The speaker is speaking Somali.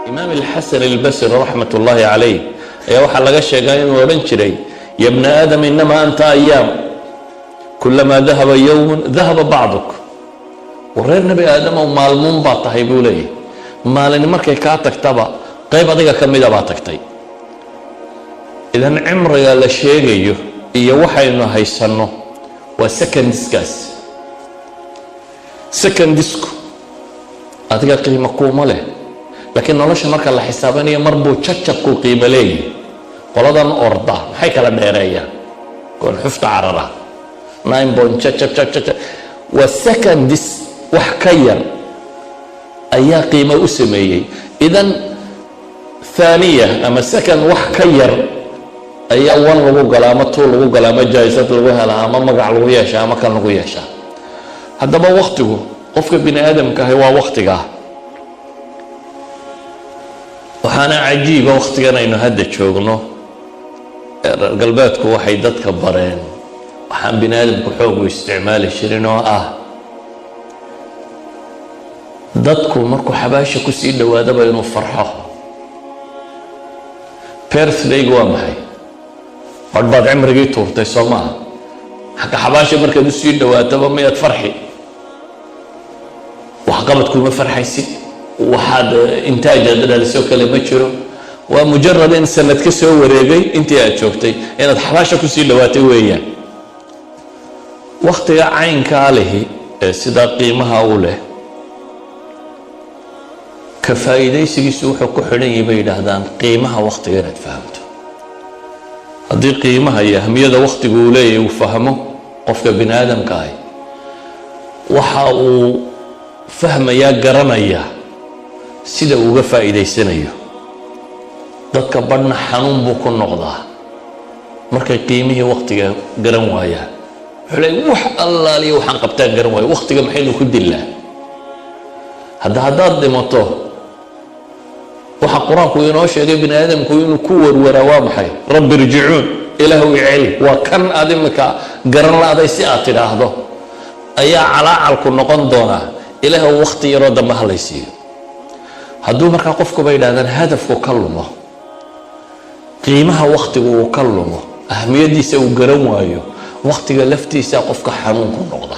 Imaam Alxasan Albasri raxmat ullaahi calayh ayaa waxaa laga sheegaa inuu odhan jiray: "Ya bna aadam, inamaa anta ayaam, kulamaa dahaba yowmun dahaba bacduk." War reer Nebi Aadamow, maalmuun baa tahay, buu leeyahy. Maalin markay kaa tagtaba, qayb adiga ka mida baa tagtay. Idan cimriga la sheegayo iyo waxaynu haysanno waa secondskaas. Secondsku adiga qiimo kuuma leh, laakiin nolosha marka la xisaabanayo mar buu jajabku qiimo leeyahy. Qoladan orda maxay kala dheereeyaan? Goon xufta carara nine point jajab jajab, waa seconds, wax ka yar ayaa qiimo u sameeyey. Idan thaniya ama second wax ka yar ayaa one lagu galaa ama two lagu galaa ama jaisad lagu helaa ama magac lagu yeeshaa ama kan lagu yeeshaa. Haddaba waktigu qofka bini aadamka ahi waa waktigaa. Waxaana cajiiba waktigan aynu hadda joogno, reer galbeedku waxay dadka bareen waxaan bini aadamku xoog u isticmaali jirin, oo ah dadku markuu xabaasha kusii dhowaadaba inuu farxo. Birthdaygu waa maxay? Badh baad cimrigii tuurtay, soo maaha? Xagga xabaasha markaad usii dhowaataba miyaad farxi? Waxqabad kuma farxaysid, waxaad intaajaad dhalisoo kale ma jiro. Waa mujarad in sanad ka soo wareegay intii aad joogtay, inaad xabaasha kusii dhowaatay weeyaan. Waktiga caynkaa lihi ee sidaa qiimaha u leh, ka faa'iidaysigiisu wuxuu ku xidhan yahay, bay yidhaahdaan, qiimaha waktiga inaad fahamto. Haddii qiimaha iyo ahmiyada waktigu uu leeyahay uu fahmo qofka bini aadamka ahi, waxa uu fahmayaa, garanaya sida uu uga faa'iidaysanayo. Dadka badhna xanuun buu ku noqdaa markay qiimihii waktiga garan waayaan. Wuxuu leey: "Wax allaaliya waxaan qabtaan garan waayo. Waktiga maxaynu ku dillaa?" Hadda haddaad dhimato, waxa Qur-aanku inoo sheegay bini aadamku inuu ku warwaraa waa maxay? "Rabbi irjicuun", Ilaahu iceli. Waa kan aad imika garan la-day si aad tidhaahdo ayaa calaacalku noqon doonaa: "Ilaahu, wakti yaroo dambe ha laysiiyo." Hadduu markaa qofku, bay yidhahdaan, hadafku ka lumo, qiimaha waktigu uu ka lumo, ahmiyaddiisa uu garan waayo, waktiga laftiisa qofka xanuun ku noqda.